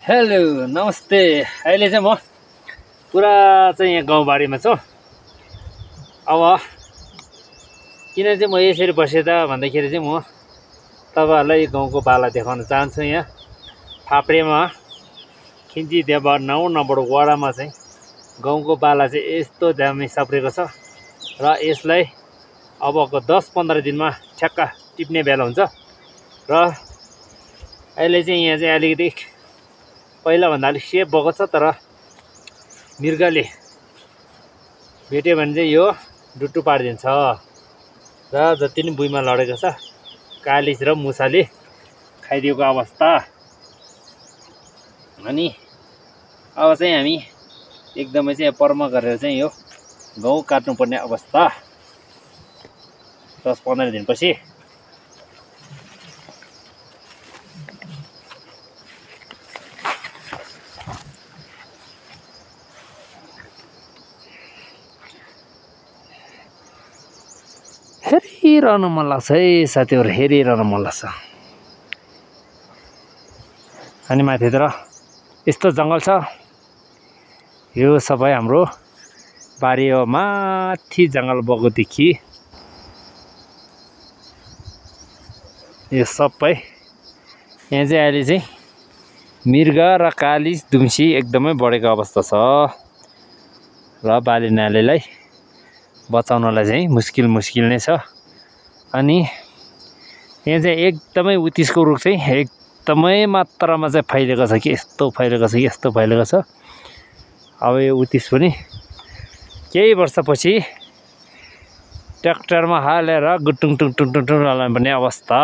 Hello नमस्ते। अहिले चाहिँ म पुरा चाहिँ यहाँ गाउँबारीमा छु। अब किन चाहिँ म यसरी बसेँ त भन्दाखेरि चाहिँ म तपाईहरुलाई गाउँको पाला देखाउन चाहन्छु। यहाँ फाप्रेमा खिन्जी देवा 9 नम्बर वडामा चाहिँ गाउँको पाला चाहिँ यस्तो दामी सप्रेको छ र यसलाई अबको 10-15 दिनमा ठ्याक्क टिप्ने बेला हुन्छ। र अहिले चाहिँ यहाँ चाहिँ अलिकति पहिला भन्दा अलिक सेफ भएको छ, तर मृगले भेट्यो भने चाहिँ यो डुट्टु पार्दिन्छ र जति पनि बुइमा लडेको छ कालिज र मुसाले खाइदिएको अवस्था। अनि अब चाहिँ हामी एकदमै चाहिँ पर्म गरेर चाहिँ यो गहुँ काट्नुपर्ने अवस्था 10-15 दिनपछि। हेरिरहनु मन लाग्छ है साथीहरु, हेरिरहनु मन लाग्छ। अनि माथितिर यस्तो जङ्गल छ, यो सबै हाम्रो बारी हो। माथि जङ्गल बगोदेखि यो सबै यहाँ चाहिँ अहिले चाहिँ मृग र कालिज दुम्सी एकदमै बढेको अवस्था छ र बाली नालीलाई बचाउनलाई चाहिँ मुस्किल नै छ। अनि यहाँ चाहिँ एकदमै उत्तिसको रुख चाहिँ एकदमै मात्रामा चाहिँ फैलेको छ कि यस्तो फैलेको छ। अब यो उत्तिस पनि केही वर्षपछि ट्र्याक्टरमा हालेर गुटुङ टुङ टुङ टुङ टुङ लानुपर्ने अवस्था।